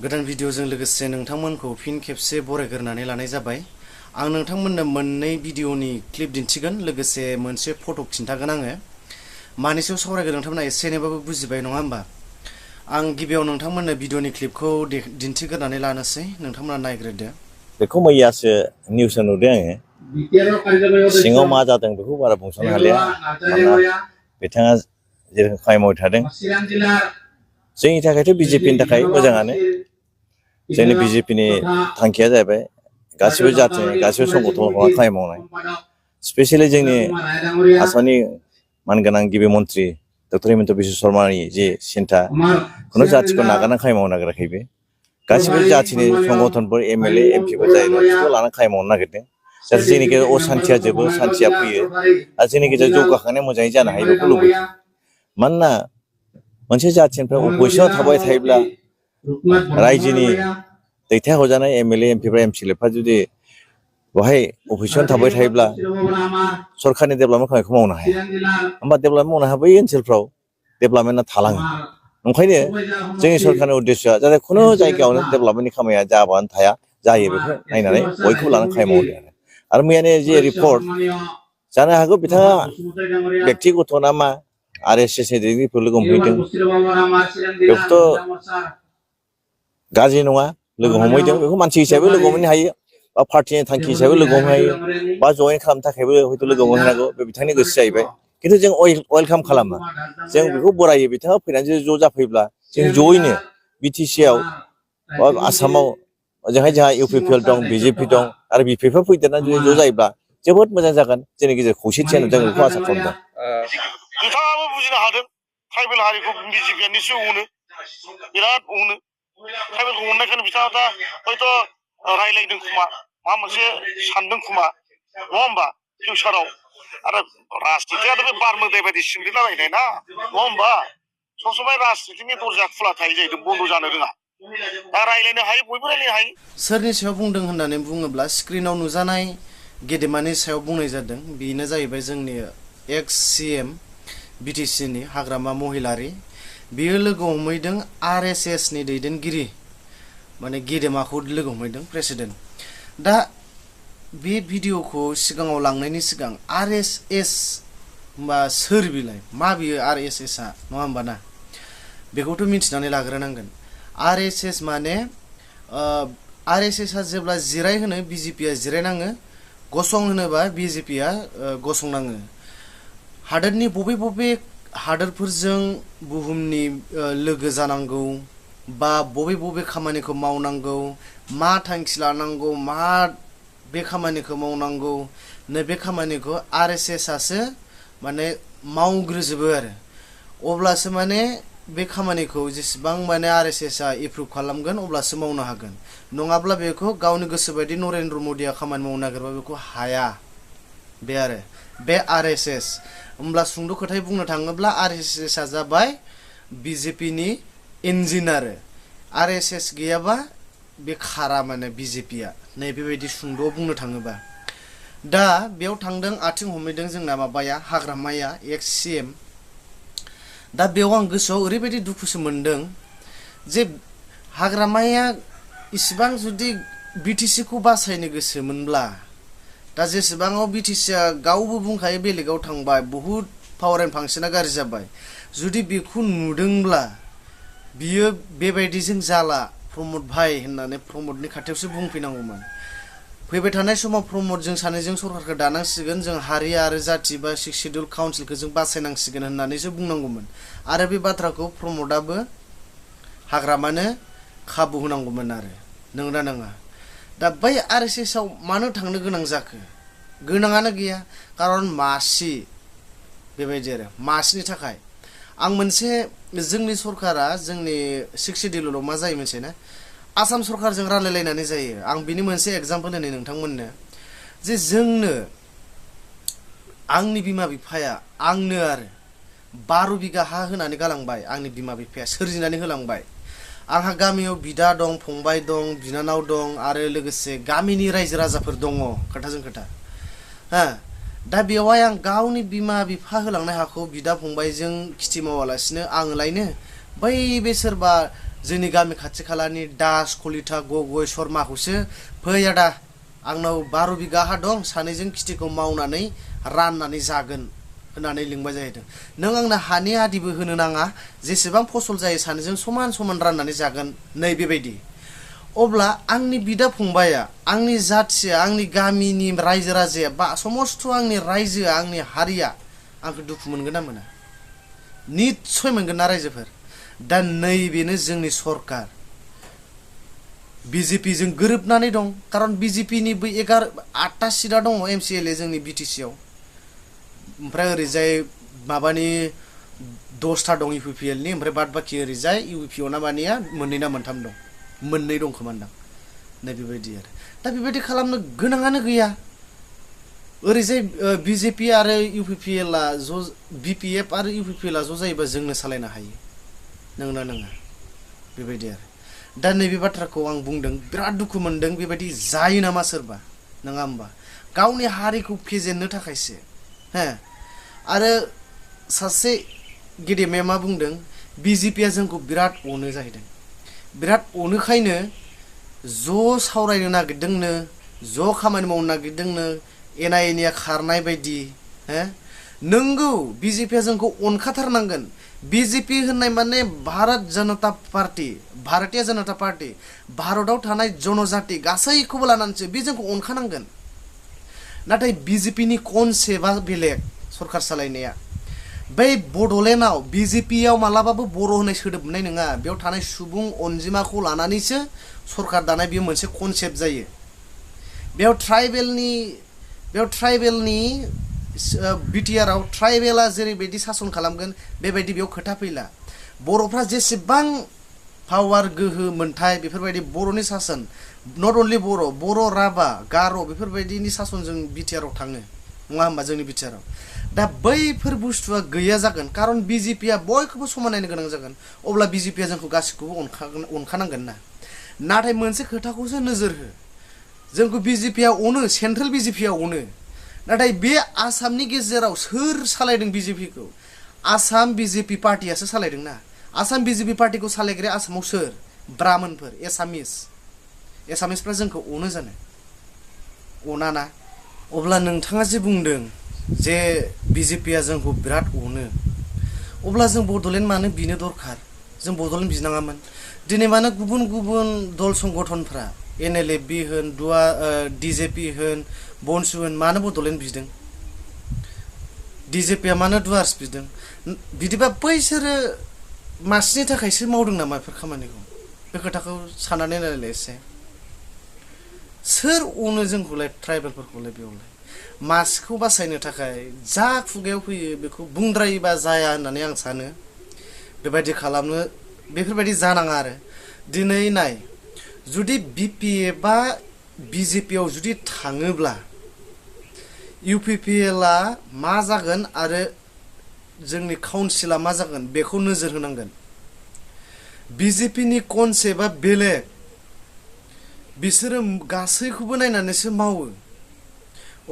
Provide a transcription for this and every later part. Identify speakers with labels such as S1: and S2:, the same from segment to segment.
S1: गोदान भिडिअजों लोगोसे नोंथांमोनखौ फिन खेबसे बरायग्रोनानै लानाय जाबाय। आं नोंथांमोननो मोननै भिडिअनि क्लिप दिन्थिगोन लोगोसे मोनसे फट' खिन्थागोन आङो। मानि सायाव सावरायगोन नोंथांमोना एसे एनैबाबो बुजिबाय नङा होमबा? आं गिबियाव नोंथांमोननो भिडिअनि क्लिपखौ दिन्थिग्रोनानै लानोसै, नोंथांमोना नायग्रोदो।
S2: बेखौ मैयासो निउसाव नुदों आङो। सिङाव मा जादों बेखौ बारा बुंस'नो हालिया, मानोना बिथाङा जेरोखोम खामानि मावबाय थादों जोंनि थाखायथ' बिजेपिनि थाखाय मोजाङानो। जोंनि बिजेपिनि थांखिया जाहैबाय गासिबो जाथिनि गासिबो संगठनखौ खामानि मावनाय। स्पेसियेलि जोंनि आसामनि मानगोनां गिबि मन्त्रि डक्टर हिमन्त बिश्व शर्मानि जे सिन्था, खुनु जाथिखौ नागारना खामानि मावनो नागिराखै बे। गासिबो जाथिनि संगठनफोर एमएलए एमपिफोर जाहैबाय बिसोरखौ लानानै खामानि मावनो नागिरदों। जाहाथे जोंनि गेजेराव असान्थिया जोबो, सान्थिया फैयो आरो जोंनि गेजेराव जौगाखांनाया मोजाङै जानो हायो बेखौ लुबैयो। मानोना मोनसे जाथिनिफ्राय अपजिसनाव थाबाय थायोब्ला रायजोनि दैथायहरजानाय एमएलए एमपिफ्रा एमसिएलएफ्रा जुदि बेवहाय अपजिसनाव थाबाय थायोब्ला सरकारनि डेभेलपमेन्ट खामानिखौ मावनो हाया। होमबा डेभेलपमेन्ट मावनो हाया, बै ओनसोलफ्राव डेभेलपमेन्टआ थालाङो। ओंखायनो जोंनि सरकारनि उद्देश्यआ जाहाथे खुनु जायगायावनो डेभेलपमेन्टनि खामानिया जाबानो थाया, जायो बेखौ नायनानै बयखौबो लानानै खामानि मावदों आरो मैयानि जे रिपर्ट, जानो हागौ बिथाङा बेक्तिगत ना मा आरएसएसनि दैदेनगिरिफोर लोगो हमहैदों, बेखौथ' गाज्रि नङा, लोगो हमहैदों, बेखौ मानसि हिसाबै लोगो हमहैनो हायो बा पार्टिनि थांखि हिसाबै लोगो हमहैनो हायो बा जयेन खालामनो थाखायबो हयथ' लोगो हमहैनांगौ, बे बिथांनि गोसो जाहैबाय। खिन्थु जों वेलकाम खालामो, जों बेखौ बरायो। बिथाङा फैनानै ज' जाफैब्ला जों जयैनो बिटिसिआव बा आसामाव ओजोंहाय जोंहा इउपिपिएल दं, बिजेपि दं आरो बिपिएफआ फैदेरनानै जुदि ज' जायोब्ला जोबोद मोजां जागोन। जोंनि गेजेराव खौसेथि जों बेखौ आसा खालामदों।
S3: बिथाङाबो बुजिनो हादों ट्राइबेल हारिखौ बिजेपिआ निस्सय अनो, बिराद अनो। ट्राइबेलखौ अननायखायनो बिथाङा दा हयथ' रायलायदों खोमा, माबा मोनसे सानदों खोमा, नङा होमबा? फिउचाराव आरो राजनितियाथ' बे बार मोदाय बायदि सिमब्रेलाबायनाय ना, नङा होमबा? सब समाय राजनितिनि दरजाया खुला थायो जाहैदों, बन्द' जानो रोङा। दा रायलायनो हायो, बयबो रायलायनो हायो।
S1: सोरनि सायाव बुंदों होननानै बुङोब्ला स्क्रिनाव नुजानाय गेदेमानि सायाव बुंनाय जादों। बेनो जाहैबाय जोंनि एक्स सिएम बिटिसिनि हाग्रामा महिलारि। बियो लोगो हमहैदों आरएसएसनि दैदेनगिरि, माने गेदेमाखौ लोगो हमहैदों, प्रेसिडेन्ट। दा बे भिडिअखौ सिगाङाव लांनायनि सिगां आरएसएस होमबा सोर बिलाय, मा बियो आरएसएसआ, नङा होमबा ना? बेखौथ' मिथिनानै लाग्रोनांगोन। आरएसएस माने आरएसएसआ जेब्ला जिराय होनो बिजेपिआ जिरायनाङो, गसं होनोबा बिजेपिआ गसंनाङो। हादोरनि बबे बबे हादोरफोरजों बुहुमनि लोगो जानांगौ बा बबे बबे खामानिखौ मावनांगौ, मा थांखि लानांगौ, मा बे खामानिखौ मावनांगौ, नैबे खामानिखौ आरएसएसआसो माने मावग्रोजोबो आरो। अब्लासो माने बे खामानिखौ जेसेबां माने आरएसएसआ एप्रुभ खालामगोन अब्लासो मावनो हागोन। नङाब्ला बेखौ गावनि गोसोबायदि नरेन्द्र मदिया खामानि मावनो नागिरबा बेखौ हाया। बे आरो बे आरएसएस। होमब्ला सुंद' खोथायै बुंनो थाङोब्ला आरएसएसआ जाबाय बिजेपिनि इन्जिन आरो। आरएसएस गैयाबा बे खारा माने बिजेपिआ, नैबेबायदि सुंद' बुंनो थाङोबा। दा बेयाव थांदों, आथिं हमहैदों जोंना माबाया, हाग्रामाया, एक्स सिएम। दा बेयाव आं गोसोआव ओरैबायदि दुखुसो मोनदों जे हाग्रामाया इसिबां जुदि बिटिसिखौ बासायनो गोसोमोनब्ला, दा जेसेबाङाव बिटिसिआ गावबो बुंखायो बेलेगाव थांबाय, बहुद पावार एन्ड फांसना गाज्रि जाबाय। जुदि बेखौ नुदोंब्ला बियो बेबायदिजों जाला, प्रमद भाई होननानै प्रमदनि खाथियावसो बुंफैनांगौमोन। फैबाय थानाय समाव प्रमदजों सानैजों सरकारखौ दानांसिगोन, जों हारि आरो जाथि बा 6 सिडिउल काउन्सिलखौ जों बासायनांसिगोन होननानैसो बुंनांगौमोन। आरो बे बाथ्राखौ प्रमदाबो हाग्रामानो खाबु होनांगौमोन आरो, नंगौना नङा? दा बै आरएसएसआव मानो थांनो गोनां जाखो? गोनाङानो गैया, खारन मासि, बेबायदि आरो मासिनि थाखाय। आं मोनसे, जोंनि सरकारा जोंनि 6 सिडिउलाव मा जायो मोनसे ना, आसाम सरकारजों रायलायलायनानै जायो। आं बिनि मोनसे एग्जाम्पल होनो नोंथांमोननो, जे जोंनो आंनि बिमा बिफाया आंनो आरो 12 बिगा हा होनानै गालांबाय। आंनि बिमा बिफाया सोरजिनानै होलांबाय। आंहा गामियाव बिदा दं, फंबाय दं, बिनानाव दं आरो लोगोसे गामिनि रायजो राजाफोर दङ, खोथाजों खोथा। दा बेवहाय आं गावनि बिमा बिफा होलांनाय हाखौ बिदा फंबायजों खिथि मावालासिनो आङो लायनो बै बे सोरबा जोंनि गामि खाथि खालानि दास कलिता गगৈ शर्माखौसो फै आदा आंनाव 12 बिगा हा दं सानैजों खेथिखौ मावनानै राननानै जागोन होननानै लिंबाय जाहैदों नों आंनो हानि आदिबो होनो नाङा जेसेबां फसल जायो सानैजों समान समान राननानै जागोन नै बेबायदि अब्ला आंनि बिदा फंबाया आंनि जाथिया आंनि गामिनि रायजो राजाया बा समस्त आंनि रायजोआ आंनि हारिया आंखौ दुखु मोनगोन ना मोना निस्सय मोनगोन ना रायजोफोर दा नैबेनो जोंनि सरकार BJP जों गोरोबनानै दं खारन BJP नि बै 8टा सिटआ दङ MCLA जोंनि BTC आव ओमफ्राय ओरैजाय माबानि 10टा दं UPPL नि ओमफ्राय बाद बाखि ओरैजाय UPO ना मानिया मोननै ना मोनथाम दं मोननै दं खोमानदां नै बेबायदि आरो दा बेबायदि खालामनो गोनाङानो गैया ओरैजाय BJP आरो UPPL आ ज' BPF आरो UPPL आ ज' जायोबा जोंनो सालायनो हायो नंगौना नङा बेबायदि आरो दा नैबे बाथ्राखौ आं बुंदों बिराद दुखु मोनदों बेबायदि जायो नामा सोरबा नङा होमबा गावनि हारिखौ फेजेननो थाखायसो हो आरो सासे गेदेमाया मा बुंदों BJP आ जोंखौ बिराद अनो जाहैदों बिराद अनोखायनो ज' सावरायनो नागिरदोंनो ज' खामानि मावनो नागिरदोंनो एना-एनिया खारनाय बायदि हो नंगौ BJP आ जोंखौ अनखाथारनांगोन BJP होननाय माने भारत जनता पार्टी भारतीय जनता पार्टी भारताव थानाय जनजाति गासैखौबो लानानैसो बे जोंखौ अनखानांगोन नाथाय BJP नि कनसेप्टआ बेलेग सरकार सालायनाया बै बड'लेण्डआव BJP आव मालाबाबो बर' होननाय सोदोब मोननाय नङा बेयाव थानाय सुबुं अनजिमाखौ लानानैसो सरकार दानाय बेयो मोनसे कनसेप्ट जायो बेयाव ट्राइबेलनि BTR आव ट्राइबेला जेरैबायदि सासन खालामगोन बेबायदि बेयाव खोथा फैला बर'फ्रा जेसेबां पावार गोहो मोनथाय बेफोरबायदि बर'नि सासन नट अनलि बर' राभा गार' बेफोरबायदिनि सासनजों BTR आव थाङो नङा होमबा जोंनि BTR आव दा बैफोर बुस्थुआ गैया जागोन खारन BJP आ बयखौबो समान नायनो गोनां जागोन अब्ला BJP आ जोंखौ गासिखौबो अनखानांगोन ना नाथाय मोनसे खोथाखौसो नोजोर हो जोंखौ BJP आ अनो सेन्ट्रेल BJP आ अनो नाथाय बे आसामनि गेजेराव सोर सालायदों BJP खौ आसाम BJP पार्टीयासो सालायदों ना आसाम BJP पार्टीखौ सालायग्रा आसामाव सोर ब्राह्मणफोर एसामिसफ्रा जोंखौ अनो जानो अना ना अब्ला नोंथाङा जे बुंदों जे BJP आ जोंखौ बिराद अनो अब्ला जों बड'लेण्ड मानो बिनो दरखार जों बड'लेण्ड बिनाङामोन दिनै मानो गुबुन गुबुन दल संगठनफ्रा NLFB होन DJP होन बनसु होन मानो बड'लेण्ड बिदों DJP आ मानो दुवार्स बिदों बिदिबा बैसोरो मासिनि थाखायसो मावदों नामा बेफोर खामानिखौ बे खोथाखौ साननानै नायलाय एसे सोर अनो जोंखौलाय ट्राइबेलफोरखौलाय बेयावलाय मासिखौ बासायनो थाखाय जा खुगायाव फैयो बेखौ बुंद्रायोबा जाया होननानै आं सानो बेबायदि खालामनो बेफोरबायदि जानाङा आरो दिनै नाय जुदि BPF बा BJP आव जुदि थाङोब्ला UPPL आ मा जागोन आरो जोंनि काउन्सिला मा जागोन बेखौ नोजोर होनांगोन BJP नि कनसेप्टआ बेलेग बिसोरो गासैखौबो नायनानैसो मावो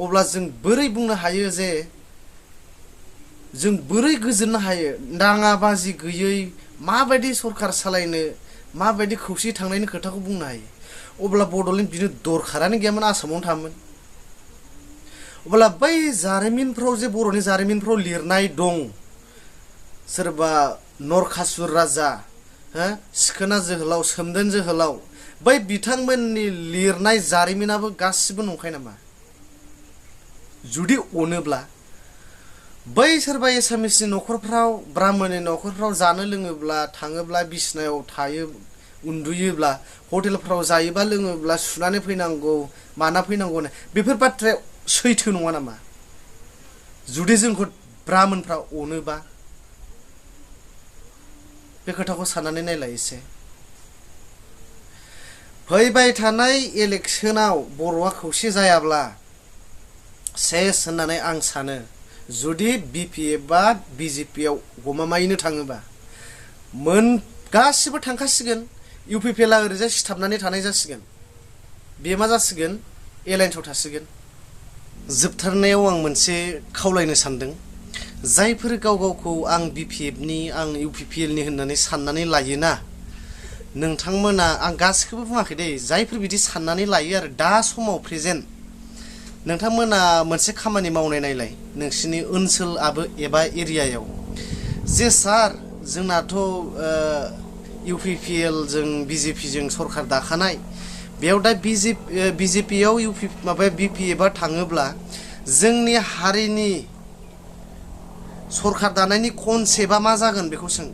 S1: अब्ला जों बोरै बुंनो हायो जे जों बोरै गोजोननो हायो दाङा बाजि गैयै माबायदि सरकार सालायनो माबायदि खौसे थांनायनि खोथाखौ बुंनो हायो अब्ला बड'लेण्ड बिनो दरखारानो गैयामोन आसामावनो थामोन अब्ला बै जारिमिनफ्राव जे बर'नि जारिमिनफ्राव लिरनाय दं सोरबा नरखासुर राजा सिखोना जोहोलाव सोमदोन जोहोलाव बै बिथांमोननि लिरनाय जारिमिनाबो गासिबो नंखाय नामा जुदि अनोब्ला बै सोरबा एसामिसनि न'खरफ्राव ब्राह्मणनि न'खरफ्राव जानो लोङोब्ला थाङोब्ला बिसिनायाव थायो उन्दुयोब्ला हटेलफ्राव जायोबा लोङोब्ला सुनानै फैनांगौ माना फैनांगौ बेफोर बाथ्राया सैथो नङा नामा जुदि जोंखौ ब्राह्मणफ्रा अनोबा बे खोथाखौ साननानै नायलाय एसे फैबाय थानाय इलेक्सनाव बर'आ खौसे जायाब्ला सेस होननानै आं सानो जुदि BPF बा BJP आव गमामायैनो थाङोबा गासिबो थांखासिगोन UPPL आ ओरैजाय सिथाबनानै थानाय जासिगोन बे मा जासिगोन एलायन्सआव थासिगोन जोबथारनायाव आं मोनसे खावलायनो सानदों जायफोर गाव गावखौ आं BPF नि आं UPPL नि होननानै साननानै लायोना नोंथांमोना आं गासिखौबो बुङाखै दे जायफोर बिदि साननानै लायो आरो दा समाव प्रेजेन्ट नोंथांमोना मोनसे खामानि मावनाय नायलाय नोंसिनि ओनसोलाबो एबा एरियायाव जे सार जोंनाथ' इउपिपिएल जों बिजेपि जों सरखार दाखानाय बेयाव दा बिजेपियाव माबा बिपिएफआ थाङोब्ला जोंनि हारिनि सरखार दानायनि कनसेप्टआ मा जागोन बेखौ सों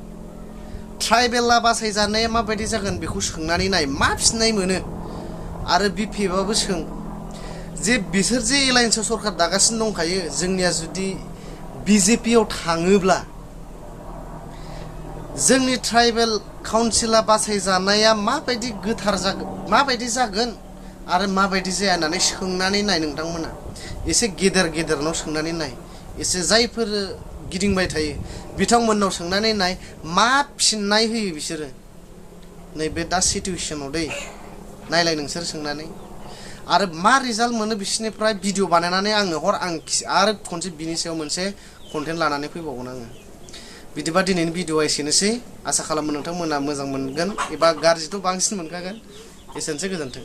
S1: ट्राइबेला बासायजानाया माबायदि जागोन बेखौ सोंनानै नाय मा फिननाय मोनो आरो बिपिएफआबो सों जे बिसोर जे एलायन्सआव सरखार दागासिनो दंखायो जोंनिया जुदि बिजेपियाव थाङोब्ला जोंनि ट्राइबेल काउन्सिला बासायजानाया माबायदि गोथार जागोन माबायदि जागोन आरो माबायदि जाया होननानै सोंनानै नाय नोंथांमोना एसे गेदेरनाव सोंनानै नाय एसे जायफोर गिदिंबाय थायो बिथांमोननाव सोंनानै नाय मा फिननाय होयो बिसोरो नैबे दा सिटुएसनाव दै नायलाय नोंसोर सोंनानै आरो मा रिजाल्ट मोनो बिसोरनिफ्राय भिडिअ बानायनानै आंनो हर आं आरो खनसे बिनि सायाव मोनसे कन्टेन्ट लानानै फैबावगोन आङो बिदिबा दिनैनि भिडिअआ एसेनोसै आसा खालामो नोंथांमोना मोजां मोनगोन एबा गाज्रिथ' बांसिन मोनखागोन एसेनोसै गोजोन्थों